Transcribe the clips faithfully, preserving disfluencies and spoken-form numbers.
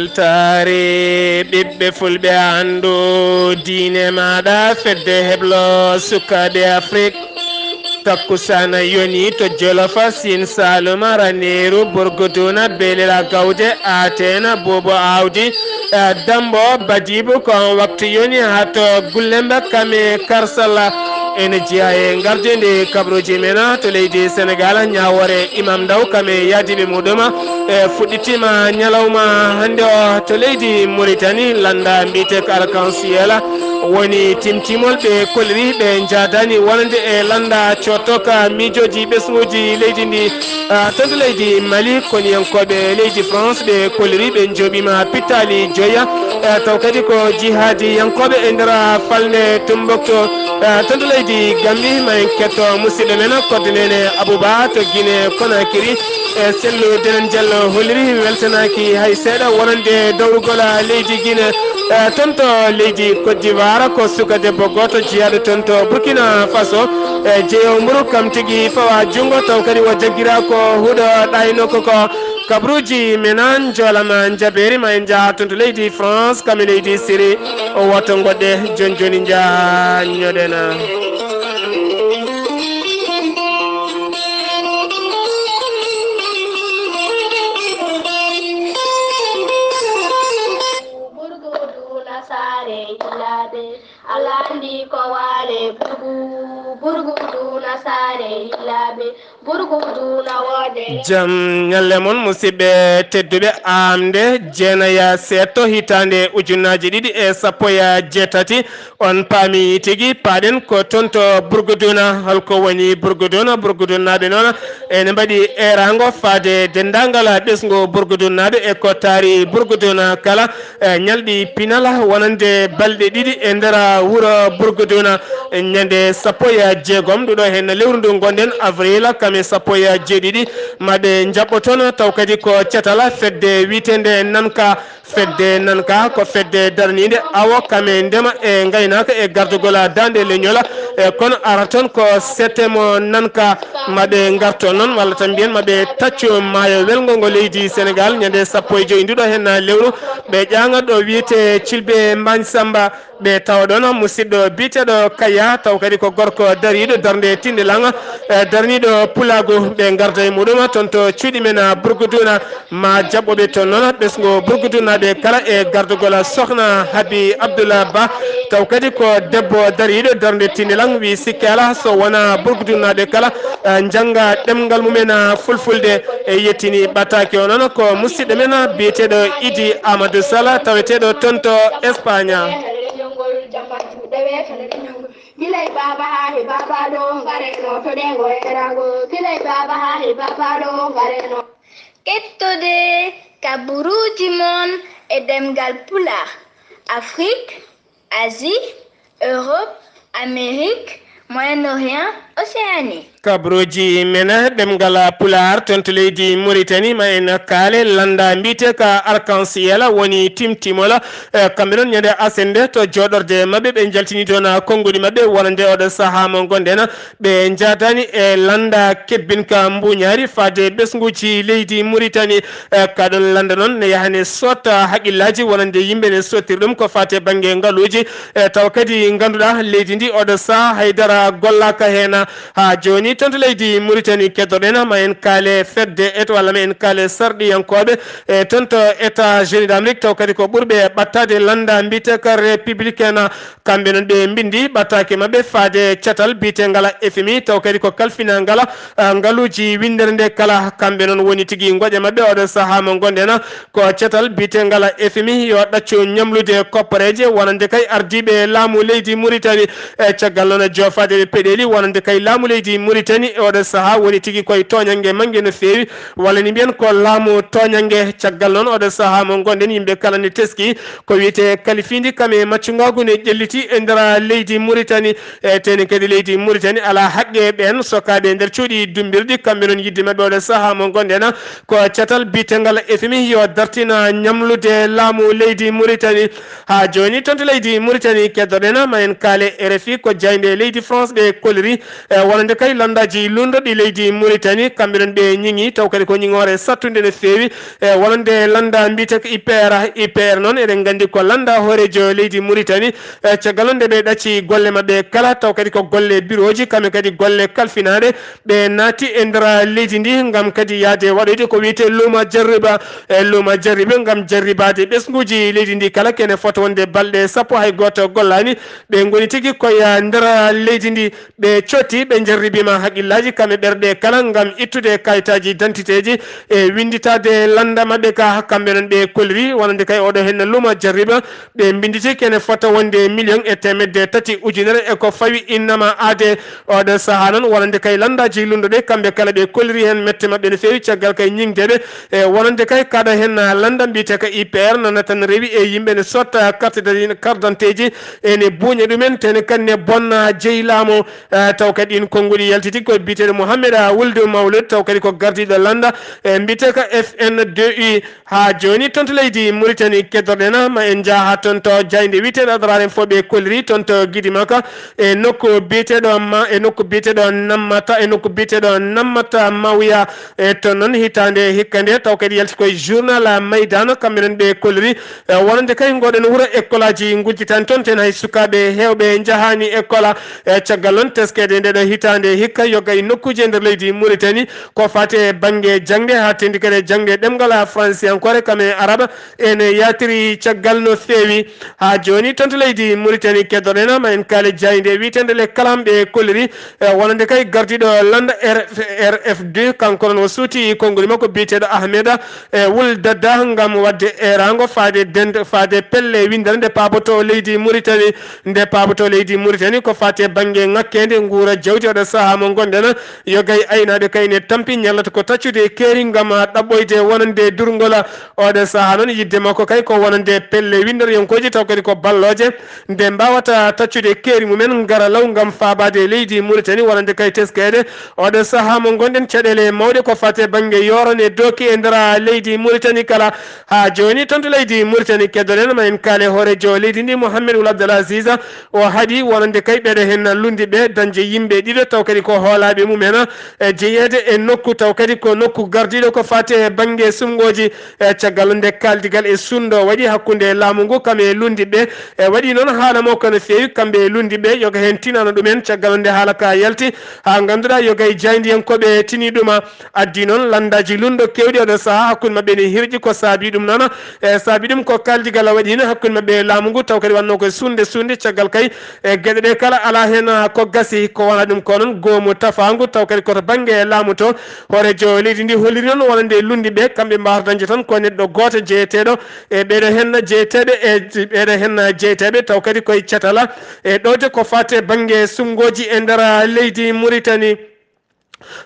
Weltaare ɓiɓɓe fulɓe, anndu diine maaɗa, fedde heblo sukaaɓe Afrik. Takkusana yoni to Jolofa, Siin Saaluma, Raneeru, Burguduna, Belira, Gawde, Atena, Buubu Awdi, eh, Dambo, Badibu, ko on waktu yoni haa to Gullemba, Kame, Karsala. Ene jeyaa e ngardiindi kabruuji men to leydi Senegaal, ñaawoore Imam Ndaw, Kame, yaadiiɓe muɗum, e fuɗɗitiima ñalawma hannde o to leydi Muritani. Lannda mbiyetee ko Arc-en-Ciel woni timtimol, ɓe kolliri ɓe njaadaani wonande e lannda cootoka miijooji ɓesnguuji leydi ndi. Ah, toon to leydi Mali, koniyankooɓe leydi France ɓe kolliri ɓe njooɓiima pittaali joya. Eh, taw kadi ko jihaadiyankooɓe e nder falnde Tumbuktu. Eh, toon to leydi Gambi, ma en ketto musidɗo men Kodde Nene Abouba to Guinée Conakry. E sellu Denen Diallo holliri weltanaaki hay seeɗa wonande dawrugol leydi Guinée. E toon to leydi Côte d'Ivoire, ko suka debbo gooto jeyaaɗo toon to Burkina Faso. E jeyo mburu kam tigi fawa junngo, taw kadi o jaggira ko huɗo ɗayno koko. Kabruuji men an, njoolama njabeeri, ma en njaha toon to leydi France, kam e leydi Siri. O woto ngoɗɗe, jooni jooni njaha ñoɗena. Burgudu nasaare yillaaɓe, Alla anndi ko waale burgu, burgudu nasaare yillaaɓe, burgudu na woode. Jam ñalle mon, musidɓe tedduɓe, aamde jeenaya seeɗto hitaande ujunnaaji ɗiɗi e sappo e jeetati. On paami tigi, paaɗen ko toon to Burguduna. Holko woni Burguduna? Burgudunnaaɓe noon ene mbaɗi eeraango faade denndaangal ɓesngu Burgudunnaaɓe e ko taari Burguduna kala, e ñalɗi pinal wonande balɗe ɗiɗi e nder wuro Burguduna. Ñande sappo e jeegom nduɗo heen lewru ndu ngonɗen, avril, kame sappo e jeeɗiɗi, ma ɓe njaɓɓo toon taw kadi ko catal fedde wiyeteende Nanka. Fedde Nanka ko fedde darniinde awo, kame ndema e ngaynaaka e gardugol daande leñol. E kono ara toon ko setemo Nanka, ma ɓe ngarto noon, walla tan mbiyen ma ɓe taccu maayo welngo ngo leydi Senegaal, ñande sappo e joyi nduɗo heen lewru, ɓe ƴaaŋa ɗo wiyetee Cilbe Mbaañ Samba. Ɓe tawa ɗoon musidɗo biyeteeɗo Kaya, taw kadi ko gorko dariiɗo darnde tinndilal, e darniiɗo pulaagu. Ɓe ngarda e muɗum toon to cuuɗi men Burguduna, ma jaɓɓo ɓe toon noon ɓesngu Burgudunaaɓe kala e gardugol sohna Habi Abdullah Ba, taw kadi ko debbo dariiɗo darnde tinndilal, wi sikke alaa so wonaa Burgudunaaɓe kala, eh, njannga ɗemngal mumen, eh, fulfulde. E yettini ɓataake o noon ko musidɗo men biyeteeɗo Idi Amadou Sala, taweteeɗo toon to Espagne. Gilay baba haa he baba ɗo ngareno to ɗengo e rago. Gilay baba haa he baba ɗo ngareno. Kettode kaburuuji mon e ɗemngal Pulaar, Afrik, Asie, Europe, Amérique, Moyen-Orient, Océanie. Kabaruuji men ɗemngal Pulaar toon to leydi Mauritanie, ma en kaale lannda mbiyetee ka Arc-en-Ciel woni timtimol. E, kamɓe noon ñande aset nde to jooɗorde maɓɓe ɓe njaltini toon konnguɗi maɓɓe wonande oɗo sahaa mo ngonɗen. Ɓe njaadaani e lannda kebbinka mbuuñaari faade ɓesnguuji leydi Mauritanie. E, ka ɗoon lannda noon ne yahani sotta haqqillaaji wonande yimɓe ne sottiri ɗum ko faate bannge ngaluuji. E, tawa kadi ngannduɗaa leydi ndi oɗo sahaa haydara gollaaka heen. Haa jooni toon to leydi Mauritanie keddoɗen ma en kaale fedde et walla ma en kaale sarɗiyankooɓe. E, toon to États-Unis d'Amérique taw kadi ko ɓurɓe ɓattaade lannda mbiyetee ka Républicain. Kamɓe noon ɓe mbinndi ɓattaake maɓɓe faade catal biyetengal F M I, taw kadi ko kalfinangal, ah, ngaluuji winndere nde kala. Kamɓe noon woni tigi ngoƴa maɓɓe oɗo sahaa mo ngonɗen, ko catal biyetengal F M I yo ɗaccu ñamlude koppareeje wonande kay ardiiɓe laamu leydi Mauritanie. E caggal noon e joofaade ɓe peɗeeli wonande kay laamu leydi Mauritanie e oɗo sahaa woni tigi koye tooñannge mannge no feewi. Walla ni mbiyen ko laamu tooñannge. Caggal noon oɗo sahaa mo ngonɗen yimɓe kala ne teski ko wiyetee kalifiindi kam e maccungaagu ne ƴelliti e nder leydi Mauritanie. E teni kadi leydi Mauritanie alaa haqqe ɓeen sokaaɓe e nder cuuɗi dummbirɗi, kamɓe noon yiɗde maɓɓe oɗo sahaa mo ngonɗen ko catal biyetengal F M I yo dartina ñamlude laamu leydi Mauritanie. Haa jooni toon to leydi Mauritanie keddoɗen ma en kaale R F I ko jaaynde leydi France ɓe kolliri. E wonande kay lanndaaji luulndo ɗi leydi Mauritanie, kamɓe noon ɓe ñiŋi, taw kadi ko ñiŋoore sattunde no feewi. E wonande lannda mbiyetee ko I P R, I P R noon eɗen nganndi ko lannda hooreejo leydi Mauritanie. E caggal noon nde ɓe ɗacci golle maɓɓe kala, taw kadi ko golle birooji, kamɓe kadi golle kalfinaaɗe, ɓe naati e nder leydi ndi ngam kadi yahde waɗoyde ko wiyetee luuma jarriba, e luuma jarriba ngam jarribaade ɓesnguuji leydi ndi kala, kene fota wonde balɗe sappo hay gooto gollaani. Ɓe ngoni tigi koye nder leydi ndi, ɓe cotti, ɓe jarribiima haqqillaaji kamɓe ɓerɗe kala ngam ittude kayitaaji dantiteeji e winnditaade lannda maɓɓe ka. Kamɓe noon ɓe kolliri wonande kay oɗo heen luuma jarriba, ɓe mbinnditi kene fota wonde miliyoŋ e teemedde tati ujunere e ko fawi innama aade. Oɗo sahaa noon wonande kay lanndaaji luulndo ɗe, kamɓe kala ɓe kolliri heen mette maɓɓe no feewi, caggal kay ñiŋdeɓe. E wonande kay kaɗo heen lannda mbiyetee ko I P R nana tan rewi e yimɓe ne sotta carte de, carte d'identité ji, ene buuña ɗumen, tene kadi ne bonna jeyi laamu. Eh, taw kadi ɗiin konnguɗi yaltiti ko biyeteeɗo Mouhamed, ah, Wuldu Mawlud, taw kadi ko gardiiɗo lannda, eh, mbiyetee ko F N deux U. Haa jooni toon to leydi Mauritanie keddorɗen, ma en njah haa toon to jaaynde wiyeteeɗo Adrare Info, ɓe kolliri toon to Gidimaka, e nokku biyeteeɗo Ma-, e nokku biyeteeɗo Nammata, e nokku biyeteeɗo Nammata Mawya. E toon noon hitaande hikka nde, taw kadi yalti koye journal, ah, Maydana, kamɓe noon ɓe kolliri, e wonande kay ngoɗen wuro, école aji ngujjitaani toon, ten hay sukaaɓe heewɓe njahaani école. E caggal noon teskeede nde ɗo hitaande hikka, yoga e nokkuuji e nder leydi Mauritanie, ko faati e bannge jaŋde, haa teeŋti kadi e jaŋde ɗemngal faransiyankoore kam e araba, ene yaatiri caggal no feewi. Haa jooni toon to leydi Mauritanie keddorɗen, ma en kaale jaaynde wiyeteende Le Kalam, ɓe kolliri, e wonande kay gardiiɗo lannda R F, R F deux, kanko noon o suuti konnguli makko biyeteeɗo Ahmed, e Wul Dadda ngam waɗde eeraango faade dend-, faade pelle winndere nde paabotoo leydi Mauritanie, nde paabotoo leydi Mauritanie ko faati e bannge ŋakkeende nguura jawdi. Oɗo sahaa mo ngonɗen, yoga e aynaaɓe kay ne tampi, ñallata ko taccude keeri ngam ɗaɓɓoyde wonande durngol. Oɗo sahaa noon yiɗde makko kay ko wonande pelle winnderiyankooji, taw kadi ko ballooje, nde mbaawata taccude keeri mumen, ngara law ngam faabaade e leydi Mauritanie, wonande kay teskeede. Oɗo sahaa mo ngonɗen, caɗeele mawɗe ko faati e bannge yoorane dooki e nder leydi Mauritanie kala. Haa jooni toon to leydi Mauritanie keddorɗen, ma en kaale hooreejo leydi ndi, Mouhamed Wul Abdel Aziz. O haɗi wonande kay ɓeɗo heen lundi ɓe dañde yimɓe ɗiɗo, taw kadi ko hoolaaɓe mumen, e jeyeede e nokku, taw kadi ko nokku gardiiɗo ko faati e bannge suɓngooji. E caggal nde kaaldigal e suundo waɗi hakkunde laamu ngu kam e lundi ɓe, e waɗi noon haala makko no feewi kamɓe e lundi ɓe, yoga heen tinano ɗumen. Caggal nde haala ka yalti, haa ngannduɗaa yoga e jaayndiyankooɓe tini ɗuma, addi noon lanndaaji luulndo keewɗi oɗo sahaa hakkunde maɓɓe ne hirƴi. Ko saabi ɗum noon, e saabi ɗum ko kaaldigal waɗi heen hakkunde maɓɓe e laamu ngu, taw kadi wannoo koye suunde suunde. Caggal kay, e geɗe ɗe kala alaa heen ko gasi, ko wonaa ɗum ko noon goomu tafaangu, taw kadi koto bannge laamu to. Hooreejo leydi ndi holliri noon wonande lundi ɓe, kamɓe mbaawata dañde tan ko neɗɗo gooto jeyeteeɗo e ɓeɗo heen jeyeteeɓe, e ɓeɗo heen jeyeteeɓe, taw kadi koye catala e ɗowde ko faati e bannge suɓngooji e nder leydi Mauritanie.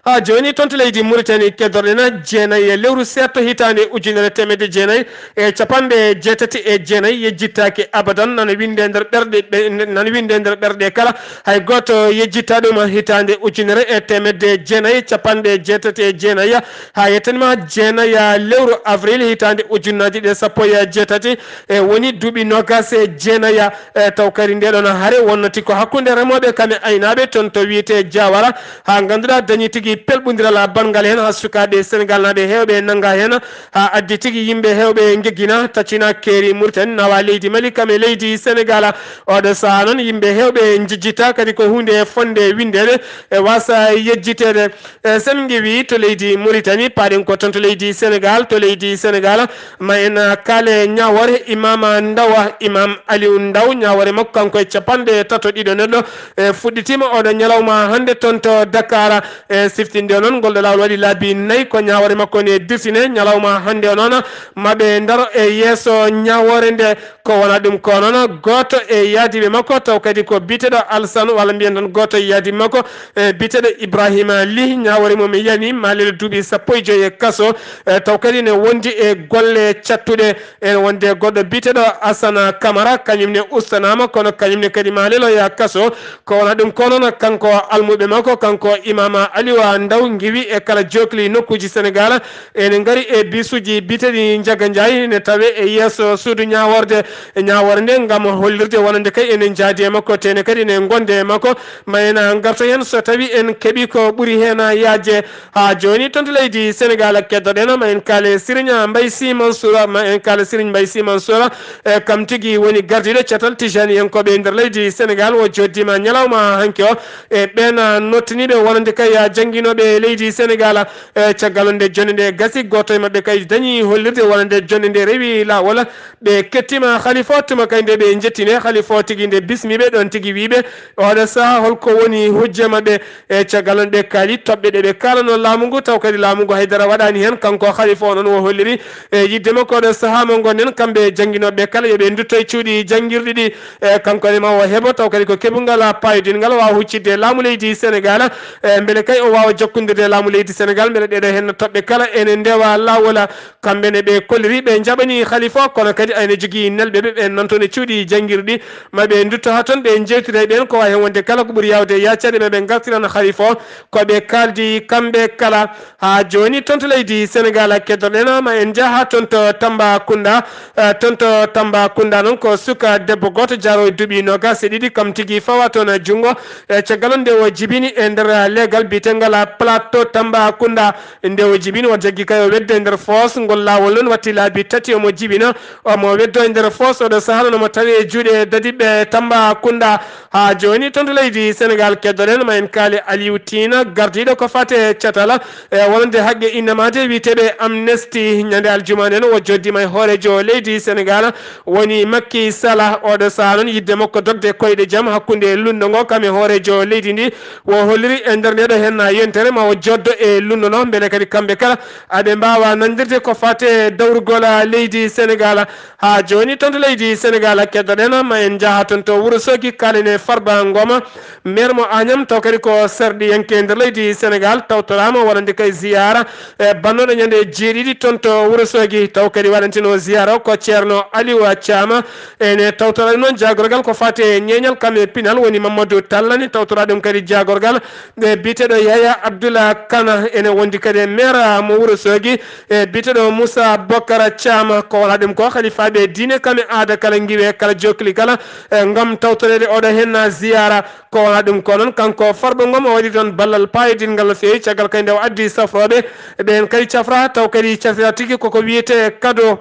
Haa jooni toon to leydi Mauritanie keddorɗen, jeenayi e lewru seeɗto hitaande ujunere teemedde jeenayi e capanɗe jeetati e jeenayi yejjittaake abadan, nana winndee nder ɓerɗe ɓe-, nana winndee nder ɓerɗe kala. Hay gooto yejjitta ɗum. Hitaande ujunere e teemedde jeenayi capanɗe jeetati e jeenayi, haa yettani ma jeenayi lewru avril hitaande ujunnaaji ɗiɗi e sappo e jeetati, e woni duuɓi noogaas e jeenayi. E taw kadi nde ɗon hare wonnati ko hakkunde remooɓe kam e aynaaɓe toon to wiyetee Diawara, haa ngannduɗaa dañi tigi pelɓondiral banngal heen, haa sukaaɓe Senegaalnaaɓe heewɓe nannga heen, haa addi tigi yimɓe heewɓe ngeggina, taccina keeri Mauritanie, nawa leydi Mali kam e leydi Senegaal. Oɗo sahaa noon yimɓe heewɓe njejjita kadi ko huunde fotnde winndeede e waasa yejjiteede. E sen ngewi to leydi Mauritanie, paaɗen ko toon to leydi Senegaal. To leydi Senegaal, ma en kaale ñaawoore Imaam Ndaw, Imaam Aliou Ndaw, ñaawoore makko kanko e capanɗe tato ɗiɗo neɗɗo, e fuɗɗitiima oɗo ñalawma hannde toon to Dakar. E siftinde noon, ngol ɗo laawol waɗi laabi nayi ko ñaawoore makko ne dirtine. Ñalawma hannde o noon, ma ɓe ndaro e yeeso ñaawoore nde. Ko wonaa ɗum ko noon, gooto e yaadiiɓe makko, taw kadi ko biyeteeɗo Alsan, walla mbiyen tan gooto e yaadiiɓe makko, e biyeteeɗo Ibrahima Ly, ñaawoore mum yani maa lel duuɓi sappo e joy e kaso, e taw kadi ne wondi e golle cattuɗe. Ene wondi e goɗɗo biyeteeɗo Asana Kamara, kañum ne ustanaama, kono kañum ne kadi maa leloya kaso. Ko wonaa ɗum ko noon, kanko almuɓe makko, kanko Imaama Liwa Ndaw, Ngiwi e kala jookli nokkuuji Senegaal ene ngari e bisuuji biyeteeɗi Njaga Njaay, ne tawee e yeeso suudu ñaaworde, ñaawoore nde, ngam hollirde wonande kay enen njaadi e makko, tene kadi ne ngonde e makko, ma en ngarta heen so tawii en keɓii ko ɓuri heen yaajde. Haa jooni toon to leydi Senegaal keddoɗen, ma en kaale Siriñ Mbay Sy Mansour, ma en kaale Siriñ Mbay Sy Mansour, e kam tigi woni gardiiɗo catal Tijaniyankooɓe e nder leydi Senegaal, o jooɗdiima ñalawma hanki o e ɓeen nottiniiɓe wonande kay jannginooɓe leydi Senegaal. E caggal nde jonnde nde gasi, gooto e maɓɓe kay dañi hollirde wonande jonnde nde rewi laawol. Ɓe kettiima Khalifa o tuma kay nde ɓe njettine Khalifa o tigi nde bismiiɓe ɗoon tigi wiiɓe oɗo saha holko woni hujja maɓɓe. E caggal noon ɓe kaali toɓɓe ɗe ɓe kaalano laamu ngu, taw kadi laamu ngu haydara waɗaani heen. Kanko Khalifa o noon o holliri e yiɗde makko oɗo saha mo ngonɗen kamɓe jannginooɓe kala yo ɓe ndutto e cuuɗi janngirɗi ɗi. E kanko ne ma o heɓo taw kadi ko keɓungal paayodingal waawa huccitde laamu leydi Senegaal. E mbele kay o waawa jokkondirde laamu leydi Senegaal mbele ɗeɗo heen toɓɓe kala ene ndewa laawol. Kamɓe ne ɓe kolliri ɓe njaɓani Khalifa o, kono kadi ayno jogii nelɓe ɓe ɓen noon toon e cuuɗi janngirɗi ma ɓe ndutto haa toon ɓe njeewtida e ɓeen ko waawi heen wonde kala ko ɓuri yaawde yaaccade ma ɓe ngartiran Khalifa o. Ko ɓe kaaldi kamɓe kala. Haa jooni toon to leydi Senegaal keddoɗen ma en njaha toon to Tambacounda. Eh, toon to Tambacounda noon ko suka debbo gooto jaaro e duuɓi noogaas e ɗiɗi kam tigi fawa toon junngo. E caggal nde o jibini e nder leegal biyetengal Plateau Tambacounda. Nde o jibini, o jaggi kay o weddo e nder foos. Ngol laawol noon watti laabi tati omo jibina, omo weddo e nder foos. Oɗo sahaa noon omo tawi e juuɗe dadiɓe Tambacounda. Haa jooni toon to leydi Senegaal keddoɗen ma en kaali Aliou Tine, gardiiɗo ko fate catal e wonande haqqe innamaade wiyeteeɓe Amnesty. Ñande aljuma nden o jooɗdiima e hooreejo leydi Senegaal woni Macky Sall. Oɗo sahaa noon yiɗde makko dogde koyɗe jam hakkunde lundo ngo kam e hooreejo leydi ndi. Wo holliri e nder ndeɗo henna yontere ma o joddo e lundo no mbele kadi kamɓe kala aɓe mbaawa nandirde ko fate dawrugol leydi Senegaal. Haa jooni toon to leydi Senegaal keddoɗen ma en njaha toon to Wuro Soogi kaalen e Farba Ngoma, maire mo Agnam, taw kadi ko sarɗiyanke nder leydi Senegaal, tawtoraama wonande kay ziyaara e bannoɗo ñande jeeɗiɗi toon to Wuro Soogi. Taw kadi waɗantino ziyaara o ko Ceerno Aliou Thiam. Ene tawtora ɗum noon jaagorgal ko fate ñeeñal kam e pinal woni Mamadou Tallani, tawtora ɗum kadi jaagorgal e biyeteeɗo Yaya Abdoulaye Kana. Ene wondi kadi e maire mo Wuro Soogi e biyeteeɗo Moussa Bokara Thiam. Ko wona ɗum ko halifaaɓe diine kam e aada kala ngiwe kala jokli kala e ngam tawtoreede oɗo henna ziyaara. Ko wona ɗum ko noon kanko Farba Ngom o waɗi toon ballal paayodingal no feewi caggal kadi nde o addi safrooɓe ɓeen kadi cafra taw kadi cafrira tigi koko wiyetee kado.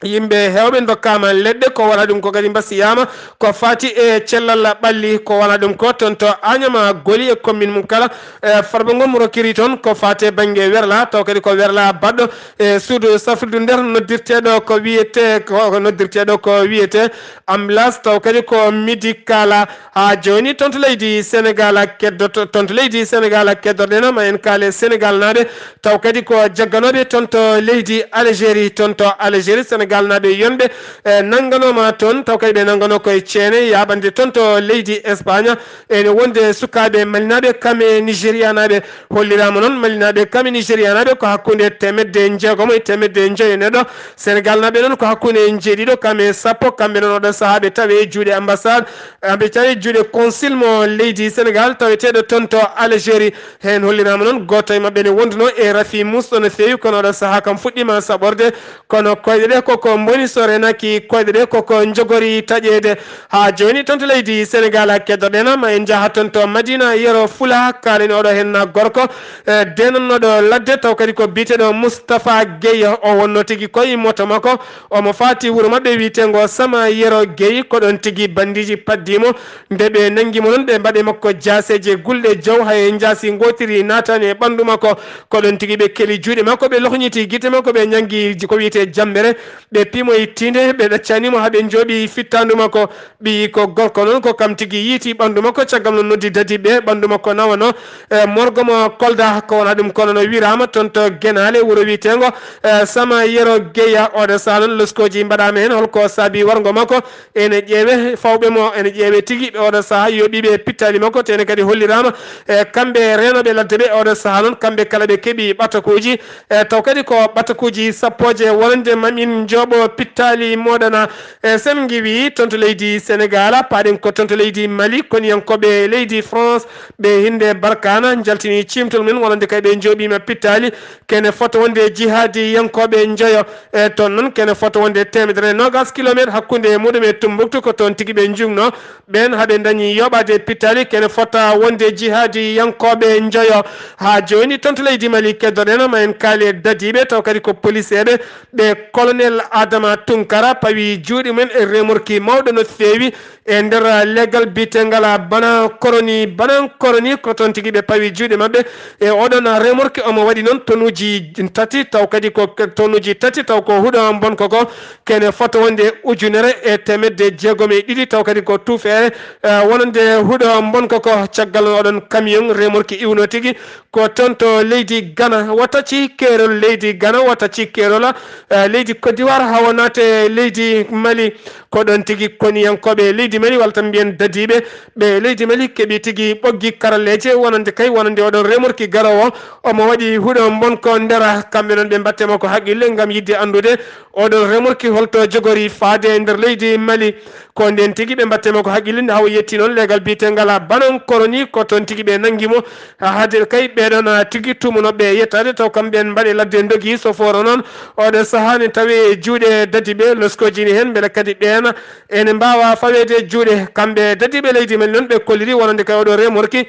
Yimɓe heewɓe ndokkaama leɗɗe, ko wona ɗum ko kadi mbasiyaama ko faati e cellal ɓalli, ko wona ɗum ko toon to Agnam, Goli e commune mum kala. E Farba Ngom rokkiri toon ko faati e bannge werla, taw kadi ko werla baɗɗo e suudu safrirdu nder noddirteeɗo ko wiyetee, ko noddirteeɗo ko wiyetee Ambulance, taw kadi ko médical. Haa jooni toon to leydi Senegaal keddoto, toon to leydi Senegaal keddoɗen ma en kaale Senegaal naaɓe, taw kadi ko jagganooɓe toon to leydi Algérie. Toon to Algérie Senegaal naaɓe yonɓe e nannganooma toon, taw kadi ɓe nanngano koye ceene yaaɓande toon to leydi Espagne. Ene wonde sukaaɓe malinaaɓe kam e nigérianaaɓe. Holliraama noon malinaaɓe kam e nigérianaaɓe ko hakkunde teemedde njeegomo e teemedde njoyo neɗɗo. Senegaal naaɓe noon ko hakkunde njeeɗiɗo kam e sappo. Kamɓe noon oɗo sahaa ɓe tawi e juuɗe ambassade, aɓe tawi e juuɗe consul mo leydi Senegaal taweteeɗo toon to Algérie. Heen holliraama noon gooto e maɓɓe ne wonduno e rafi musɗo no feewi, kono oɗo sahaa kam fuɗɗiima saɓorde. Kono koyɗe ɗe koko mboni so renaki koyɗe ɗe koko njogori taƴeede. Haa jooni toon to leydi Senegaal keddoɗen ma en njaha toon to Madina Yero Fula, kaalen oɗo henna gorko e denannoɗo ladde taw kadi ko biyeteeɗo Moustapha Gueye. O wonno tigi koye moto makko omo faati wuro maɓɓe wiyeteengo Sama Yero Gueye, ko ɗoon tigi bandiiji paddiimo. Nde ɓe nanngi mo noon ɓe mbaɗi makko jaaseeje gulɗe jaw hay njaasi ngootiri naataani e ɓanndu makko. Ko ɗoon tigi ɓe keli juuɗe makko ɓe lohñiti gite makko ɓe ñanngi ko wiyetee jammbere. Ɓe pimoyi tiinde ɓe ɗaccani mo haa ɓe njooɓi fittaandu makko. Ɓiyi ko gorko noon ko kam tigi yiiti ɓanndu makko caggal no noddi dadiɓe ɓanndu makko nawano. E morgo mo Kolda ko wona ɗum kono no wiraama toon to Genaale wuro wiyeteengo e Sama Yero Geya. Oɗo sahaa noon loskooji mbaɗaama heen holko saabi warngo makko. Ene ƴeewe fawɓe mo ene ƴeewe tigi ɓe oɗo sahaa yoɓiiɓe pittaali makko tene kadi holliraama e kamɓe reenooɓe ladde ɓe oɗo sahaa noon kamɓe kala ɓe keɓi ɓatakuuji. E taw kadi ko ɓatakuuji sappooje wonande mamin njo Oɓo pittaali moɗana. E sen ngiwi toon to leydi Senegal, paaɗen ko toon to leydi Mali, koniyankooɓe leydi France, ɓe hinde barkaana, njaltini ciimtol mum wonande kay ɓe njooɓiima pittaali, kene fota wonde jihaadiyankooɓe njoyo. E toon noon kene fota wonde teemedere e noogas kilomeeter hakkunde e muɗum e Tumbuktu, ko toon tigi ɓe njugnoo. Ɓeen haɓe ndañi yoɓaade pittaali, kene fota wonde jihaadiyankooɓe njoyo. Haa jooni toon to leydi Mali keddoɗen, ma en kaali e dadiiɓe, taw kadi ko poliseeɓe, ɓe colonel Adama Tunkara pawi juuɗe mum e remorki mawɗo no feewi e nder leegal biyetengal Bana Koroni. Bana Koroni ko toon tigi ɓe pawi juuɗe maɓɓe e oɗon remorki. Omo waɗi noon tonuuji tati, taw kadi ko tonuuji tati, taw ko huɗo mbonko ko kene fota wonde ujunere e teemedde jeegom e ɗiɗi, taw kadi ko tuufeere, eh, wonande huɗo mbonko ko. Caggal oɗon camion remorki iwno tigi ko toon to leydi Ghana, wota ci keerol leydi Ghana, wota ci keerol, eh, leydi Côte d'Ivoire, hawa naate leydi Mali. Ko ɗoon tigi koniyankooɓe leydi Mali, walla tan mbiyen dadiiɓe ɓe leydi Mali, keɓi tigi ɓoggi karalleeje wonande kay, wonande oɗon remorki garoowo. Omo waɗi huɗo mbonko ndera, kamɓe noon ɓe mbatte makko haqqille ngam yiɗde anndude oɗon remorki holto jogori faade e nder leydi Mali. Ko ndeen tigi ɓe mbatte makko haqqille nde hawa yetti noon leegal biyetengal Banan Koroni, ko toon tigi ɓe nanngi mo. Haade kay ɓeɗon, ah, tigi tumunooɓe yettaade, taw kamɓe en mbaɗe ladde ndogi. Sofooro noon oɗo sahaa ne tawi e juuɗe dadiiɓe loskooji ne heen, mbele kadi ɓeen ene mbaawa faweede juuɗe. Kamɓe dadiiɓe leydi men noon ɓe kolliri wonande kay oɗo remorki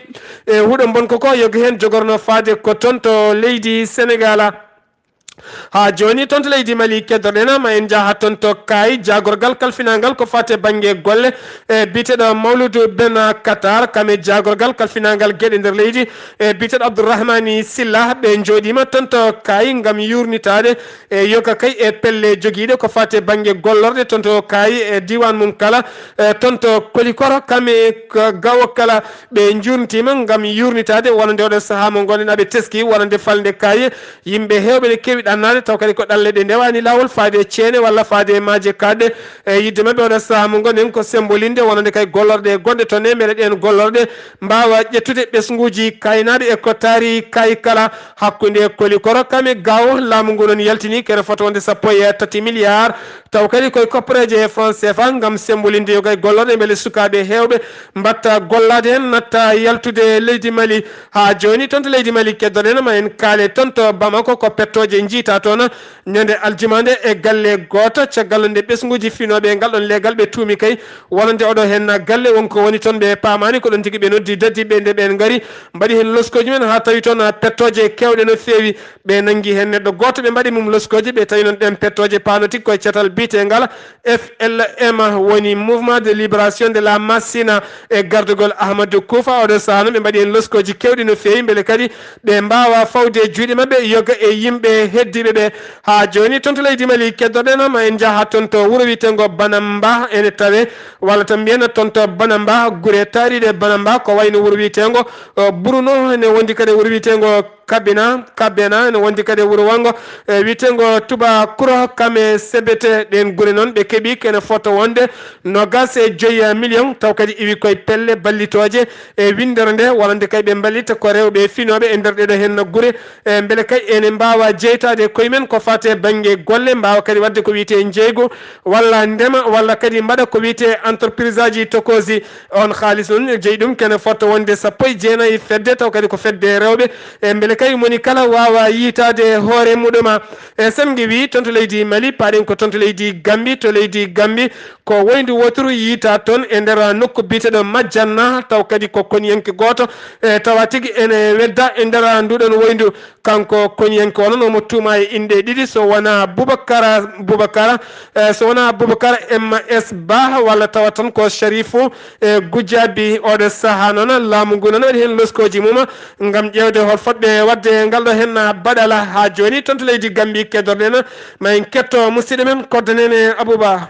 e huɗo mbonko ko yoga heen jogorno faade ko toon to leydi Senegal. Haa jooni toon to leydi Mali keddoɗen, ma en njaha toon to Kaayi, jaagorgal kalfinaangal ko faati e bannge golle, e biyeteeɗo Mawludu Ben Katar, kam e jaagorgal kalfinaangal geɗe nder leydi, e biyeteeɗo Abdourahmani Silla, ɓe njooɗiima toon to Kaayi ngam yuurnitaade e yoga kay e pelle jogiiɗe ko faati e bannge gollorɗe toon to Kaayi e diiwaan mum kala, e toon to Kolikoro, kam e ko gawo kala. Ɓe njuurnitiima ngam yuurnitaade wonande oɗo sahaa mo ngonɗen aɓe teski wonande falnde Kaayi. Yimɓe heewɓe ne keewi ɗannaade, taw kadi ko ɗalle ɗe ndewaani laawol faade e ceene walla faade e maaje kaaɗɗe. E yiɗde maɓɓe oɗo sahaa mo ngonɗen ko sembolinde wonande kay gollorɗe gonɗe toon ɗe, mbele ɗeen gollorɗe mbaawa ƴettude ɓesnguuji kaaynaaɗi e ko taari Kaayi kala. Hakkunde Kolikoro kam e Gaawo, laamu ngu noon yaltini kene fota wonde sappo e tati milliards, taw kadi koye kopporeeje franc C F A ngam sembolinde yoga e gollorɗe mbele sukaaɓe heewɓe mbatta gollaade heen, natta yaltude leydi Mali. Haa jooni toon to leydi Mali keddoɗen, ma en kaale toon to Bamako, ko pettooje njiytaa toon ñande aljuma nde e galle gooto, caggal nde ɓesnguuji finooɓe e ngal ɗoon leegal ɓe tuumi kay wonande oɗo heen galle won ko woni toon, ɓe paamaani. Ko ɗoon tigi ɓe noddi dadiiɓe nde ɓeen ngari, mbaɗi heen loskooji mum haa tawi toon pettooje keewɗe no feewi. Ɓe nanngi heen neɗɗo gooto, ɓe mbaɗi mum loskooji, ɓe tawi noon ɗeen pettooje paano tigi koye catal biyetengal F L M, woni Mouvement de Libération de la Masina, e gardagol Ahmadou Koufa. Oɗo sahaa noon ɓe mbaɗi heen loskooji keewɗi no feewi, mbele kadi ɓe mbaawa fawde juuɗe maɓɓe yoga e yimɓe heddiiɓe ɓe. Haa jooni toon to leydi Mali keddoɗen, ma en njaha toon to wuro wiyeteengo Banamba, ene tawe walla tan mbiyen toon to Banamba, gure taariiɗe Banamba, ko wayno wuro wiyeteengo, eh, Bruno, ene wondi kadi wuro wiyeteengo Kabina, Kabena, ene wondi kadi e wuro wanngo, e wiyeteengo Tuba Kuro, kam e Sebete. Ɗeen gure noon ɓe keɓi kene fota wonde noogas e joyi million, taw kadi iwi koye pelle ballitooje e winndere nde, wonande kay ɓe mballita ko rewɓe finooɓe e nder ɗeɗo heen gure, e mbele kay ene mbaawa jeytaade koye men ko faati e bannge golle, mbaawa kadi waɗde ko wiyetee njeeygu walla ndema, walla kadi mbaɗa ko wiyetee entreprise aji tokoosi. On haalis noon jeyi ɗum kene fota wonde sappo e jeenayi fedde, taw kadi ko fedde rewɓe. E mbele kay moni kala waawa yiytaade hoore muɗuma. E sen ngiwi toon to leydi Mali, paaɗen ko toon to leydi Gambi. To leydi Gambi ko woyndu wooturu yiytaa toon e nder nokku biyeteeɗo Majjanna, taw kadi ko koniyanke gooto, e tawa tigi ene wedda e nder nduɗon woyndu. Kanko koniyanke o noon omo tuuma e inɗe ɗiɗi, so wonaa Bubakara, Bubakara, eh, so wonaa Bubakara M S Ba, walla tawa tan ko Sharifu, eh, Gujaabi. Oɗo sahaa noon laamu ngu noon waɗi heen loskooji mum ngam ƴeewde hol fotɓe waɗde ngal ɗo heen baɗala. Haa jooni toon to leydi Gambi keddoɗen, ma en ketto musidɗo men koddanene Abouba.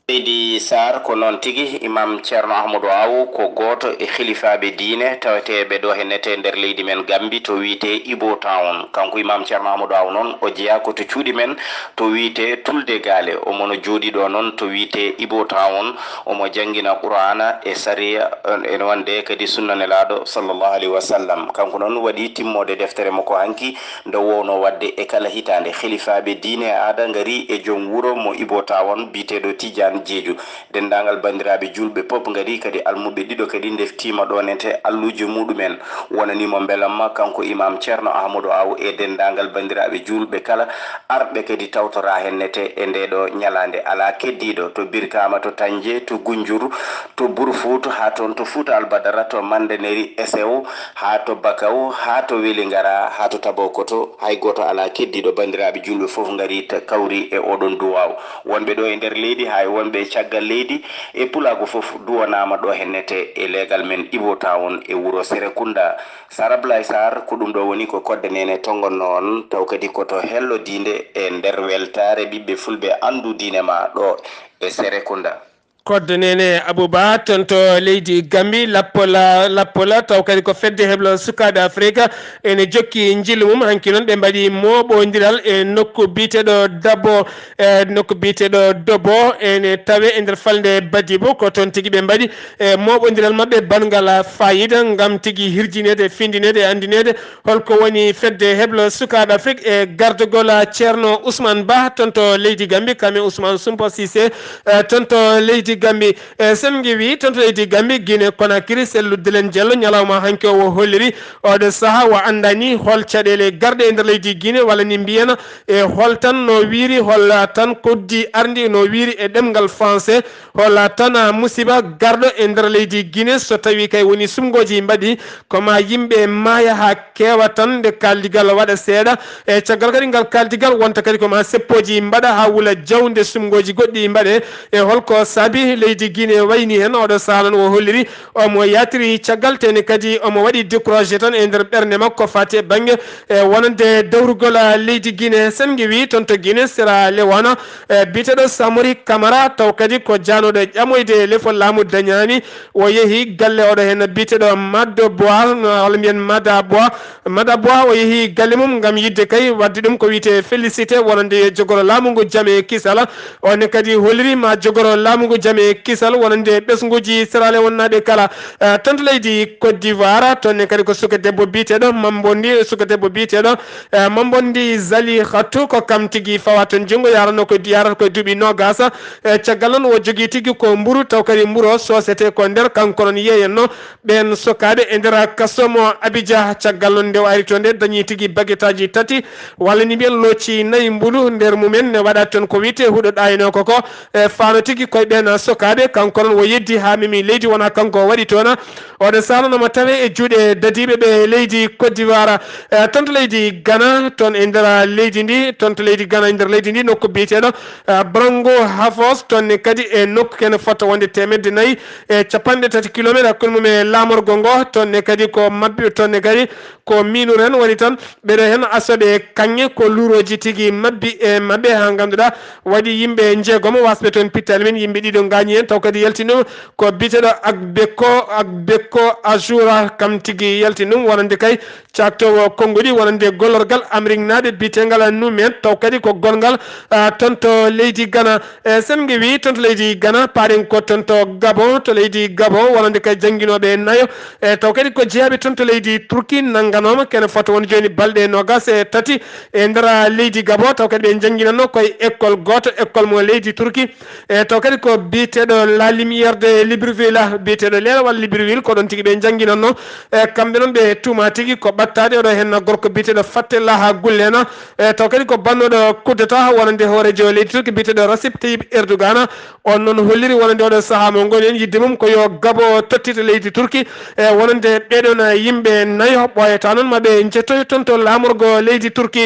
Seydi Sarr, ko noon tigi. Imam Ceerno Ahmadu Aw ko gooto e hilifaaɓe diine taweteeɓe ɗo hennete nder leydi men Gambi to wiyetee Ibo Town. Kanko Imam Ceerno Ahmadu Aw noon o jeyaa ko to cuuɗi men to wiyetee Tulde Gaale. Omo no jooɗii ɗo noon to wiyetee Ibo Town. Omo janngina Qur'aana e sariya, ene wonde kadi sunna Nelaaɗo sallallahu alayhi wa sallam. Kanko noon waɗi timmoode deftere makko hanki nde wowno waɗde e kala hitaande. Hilifaaɓe diine e aada ngari e joom wuro mo Ibo Town biyeteeɗo Tijaan Jeeju. Denndaangal banndiraaɓe juulɓe pop ngari kadi, almuɓɓe ɗiɗo kadi ndeftiima ɗo nete alluuje muɗumen. Wonanii mo mbelamma kanko Imam Ceerno Ahmadu Aw e denndaangal banndiraaɓe juulɓe kala arɓe kadi tawtoraa hennete e ndee ɗo ñalaande. Alaa keddiiɗo to Birkaama, to Tanje, to Gunjur, to Burfuutu, haa toon to Fuuta Albadara, to Mandaneri, Esew, haa to Bakaw, haa to Welingara, haa to Tabokoto, hay gooto alaa keddiiɗo. Banndiraaɓe juulɓe fof ngarii ta-, kawrii e oɗon duwaaw. Wonɓe ɗo e nder leydi, haa e wonɓe e caggal leydi, e pulaagu fof duwanaama ɗo hennete e leegal men Ibo Town e wuro Serekunda. Sara Blay Sarr, ko ɗum ɗo woni ko kodde nene tonngonnoo on, taw kadi ko to hellodiinde e nder weltaare ɓiɓɓe fulɓe anndu diine ma ɗo e Serekunda. Kodde nene Abouba, toon to leydi Gambi, Lappola, Lappola, taw kadi ko fedde heblo sukaaɓe Afrika, ene jokki njillu mum. Hanki noon ɓe mbaɗi mooɓondiral e nokku biyeteeɗo Dabo, e nokku biyeteeɗo Dobo, ene tawe e nder falnde Badibu. Ko toon tigi ɓe mbaɗi e mooɓondiral maɓɓe banngal fayida ngam tigi hirjineede, findineede e anndineede holko woni fedde heblo sukaaɓe Afrik e gardagol Ceerno Ousmane Ba toon to leydi Gambi, kam e Ousmane Sumpa Cissé, eh, toon to leydi Gambi. Eh, sen ngewi toon to leydi Gambi, Guinée Conakry, Cellou Dalein Diallo, ñalawma hanki o, o holliri oɗo saha o anndani hol caɗeele garɗe e nder leydi Guinée, walla ni mbiyen e hol tan no wiiri, hol tan koddi arndi no wiiri e ɗemngal français, hol tan musiba garɗo e nder leydi Guinée, so tawi kay woni sumgooji mbaɗi, ko ma yimɓe maaya haa keewa tan, nde kaaldigal waɗa seeɗa. E caggal kadi ngal kaaldigal wonta kadi ko ma seppooji mbaɗa haa wula jaw, nde sumgooji goɗɗi mbaɗe. E holko saabi leydi Guinée wayni heen? Oɗo saha noon o holliri omo yatiri caggal, tene kadi omo waɗi découragé tan e nder ɓernde makko fati e bannge e wonande dawrugol leydi Guinée. Sen ngewi toon to Guinée, Sierra Leone, e biyeteeɗo Samori Camara, taw kadi ko jaanooɗo ƴamoyde lefol laamu dañaani. O yehi galle oɗo heen biyeteeɗo Maddo Bois, no walla mbiyen Mada Bois. Mada Bois o yehi galle mum ngam yiɗde kay waɗde ɗum ko wiyetee félicité wonande jogoro laamu ngu jam e kisal. On ne kadi holliri ma jogoro laamu ngu jam e kisal wonande ɓesnguuji Sierra Leone naaɓe kala. Eh, toon to leydi Côte d'Ivoire, toon ne kadi ko suka debbo biyeteeɗo Mambondi, suka debbo biyeteeɗo, eh, Mambondi Zali Khatou, ko kam tigi fawa toon junngo, yarano ko, yarata koye duuɓi noogaas. Eh, caggal noon o jogii tigi ko mburu, taw kadi mburu o soosete ko nder, kanko noon yeeyanno ɓeen sokaaɓe e nder kaso mo Abidjan. Caggal noon nde o ari to nde dañi tigi baguetteaji tati, walla ni mbiyen looci nayi mbulu, nder mumen ne waɗa toon ko wiyetee huɗo ɗaynoo ko ko, e faano tigi koye ɓeen sokaaɓe. Kanko noon o yeddi haa memi leydi, wona kanko o waɗi toon. Oɗo saha noon omo tawe e juuɗe dadiiɓe ɓe leydi Côte d'Ivoire. E toon to leydi Ghana, toon e nder leydi ndi, toon to leydi Ghana e nder leydi ndi, nokku biyeteeɗo, e Brango Hafos, toon ne kadi e nokku kene fota wonde teemedde nayi e capanɗe tati kilometre hakkunde mum e laamorgo ngo. Toon ne kadi ko mabbe, toon ne kadi ko miinuren woni tan ɓeɗo heen asoɓe kaŋŋe ko luurooji tigi mabbi e maɓɓe haa ngannduɗaa waɗi yimɓe njeegomo wasɓe toon pittali men, yimɓe ɗiɗo ngaañi heen, taw kadi yalti ɗum ko biyeteeɗo Agbeko, Agbeko Ajoura kam tigi yalti ɗum wonande kay caaktoowo konnguɗi wonande gollorgal Ameriknaaɓe biyeteengal Numen, taw kadi ko gonngal, ah, toon to leydi Ghana. E sen ngewi toon to leydi Ghana, paaɗen ko toon to Gabon, to leydi Gabon wonande kay jannginooɓe nayo. E taw kadi ko jeyaaɓe toon to leydi Turki nannganooma kene fota won jooni balɗe noogaas e tati e nder leydi Gabon, taw kadi ɓe njannginanno koye école gooto, école mo leydi Turki. E taw kadi ko biyeteeɗo La Lumière de Libreville, biyeteeɗo Leela walla Libreville, ko ɗoon tigi ɓe njannginanno. E kamɓe noon ɓe tuuma tigi ko ɓattaade oɗo heen gorko biyeteeɗo Fatteh Laha Gullena. E taw kadi ko bannooɗo coup d'état wonande hooreejo leydi Turki biyeteeɗo Recep Tayyip Erdogan. On noon holliri wonande oɗo sahaa mo ngoni en yiɗde mum ko yo Gabo tottito leydi Turki. E wonande ɓeɗon yimɓe nayo ɓooyata noon ma ɓe njettoyo toon to laamorgo leydi Turki.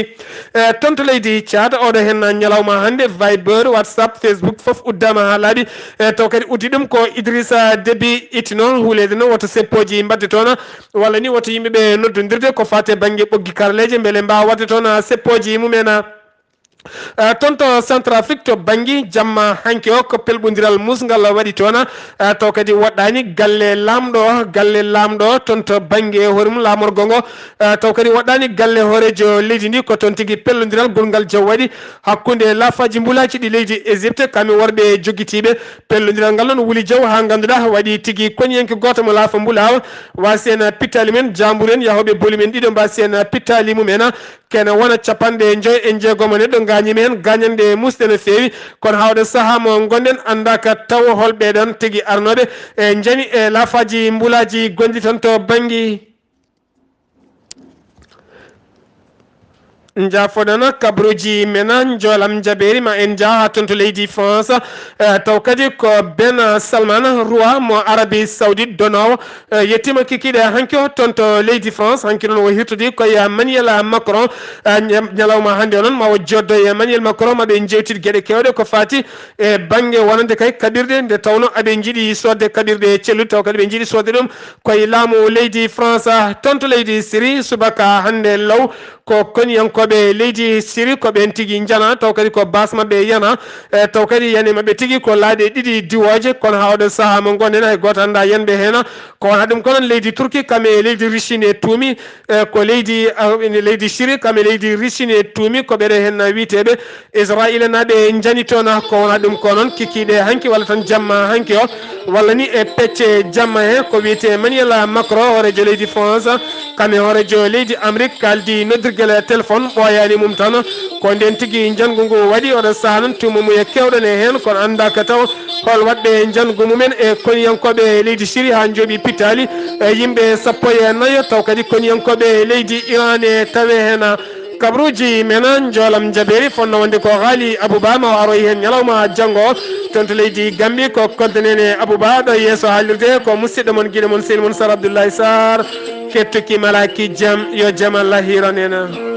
E toon to leydi Tchad, oɗo heen ñalawma hannde, Viber, WhatsApp, Facebook fof uddaama haa laaɓi. E taw kadi uddi ɗum ko Idrissa Déby Itno, huuleede noon woto seppooji mbaɗde toon, walla ni woto yimɓe ɓe noddondirde ko faati e bannge ɓoggi karaleeje, mbele mbaawa waɗde toon seppooji mumen. Eh, toon to Centrafrique, to Bangui, jamma hanki o ko pelɓondiral musngal waɗi toon. Eh, taw kadi woɗɗaani galle laamɗo o, galle laamɗo o toon to Bangui e hoore mum laamorgo ngo. Eh, taw kadi woɗɗaani galle hooreejo leydi ndi, ko toon tigi pellondiral gurngal jaw waɗi hakkunde laafaaji mbulaaji ɗi leydi Égypte, kamɓe worɓe joggitiiɓe. Pellondiral ngal noon wuli jaw haa ngannduɗaa waɗi tigi koniyanke gooto mo laafa mbulaawa, waasi en pittaali men, jaamburu en, yahooɓe booli men ɗiɗo mbaasi en pittaali mum en. Kene wona capanɗe joy e jeegom neɗɗo gaañi men, gaañanɗe musɗe no feewi. Kono haa oɗo sahaa mo ngonɗen anndaaka taw hol ɓeɗon tigi arnooɓe e njani e laafaaji mbulaaji gonɗi toon to Bangui. Njaafoɗon kabaruuji men, njoolam njabeeri ma en njaa haa toon to leydi France. Eh, taw kadi ko Ben Salman, roi mo Arabie Saoudite donoowo, eh, yettiima kikiiɗe hanki o toon to leydi France. Hanki noon o hirtodii ko e Emmanuel Macron. Eh, ña-, ñalawma hannde o noon ma o joddo e Emmanuel Macron, ma ɓe njeewtid geɗe keewɗe ko faati e bannge wonande kay kaɓirɗe, nde tawnoo aɓe njiɗi soodde kaɓirɗe celluɗe, taw kadi ɓe njiɗi soodde ɗum ko e laamu leydi France. Toon to leydi Syrie, subaka hannde law, ko koniyankooɓe leydi Syrie, ko ɓeen tigi njana, taw kadi ko baas maɓɓe yana, e taw kadi yani maɓɓe tigi ko laaɗe ɗiɗi diwooje, kono haa oɗo sahaa mo ngonɗen hay gooto anndaa yanɓe heen. Ko wona ɗum ko noon leydi Turki, kam e leydi Russie ne tuumi, e ko leydi, ah, leydi Syrie, kam e leydi Russie ne tuumi, ko ɓeɗe heen wiyeteeɓe Israayiila naaɓe njani toon. Ko wona ɗum ko noon kikiiɗe hanki walla tan jamma hanki o, walla ni e pecce jamma he, ko wiyetee Emmanuel Macron, hooreejo leydi France, kam e hooreejo leydi Amérique kaaldi noddirgel téléphone, ɓooyaani mum tan. Ko ndeen tigi njanngu ngu waɗi, oɗo sahaa noon tuuma mum e keewɗo ne heen, kono anndaaka taw hol waɗɓe njanngu mumen e koniyankooɓe leydi Syrie haa njooɓi pittaali, e yimɓe sappo e nayo, taw kadi koniyankooɓe leydi Iran e tawe heen. Kabaruuji men, njoolam njabeeri, fotnoo wonde ko Ghali Abouba, ma o aroy heen ñalawma janngo. Toon to leydi Gambie ko Koddo Nene Abouba, ɗo yeeso haalirde ko musidɗo mon, giɗo mon, sehil mon Sar Abdoulaye Sarr. Kettuki malaaki jam, yo jam Allah hiiran en.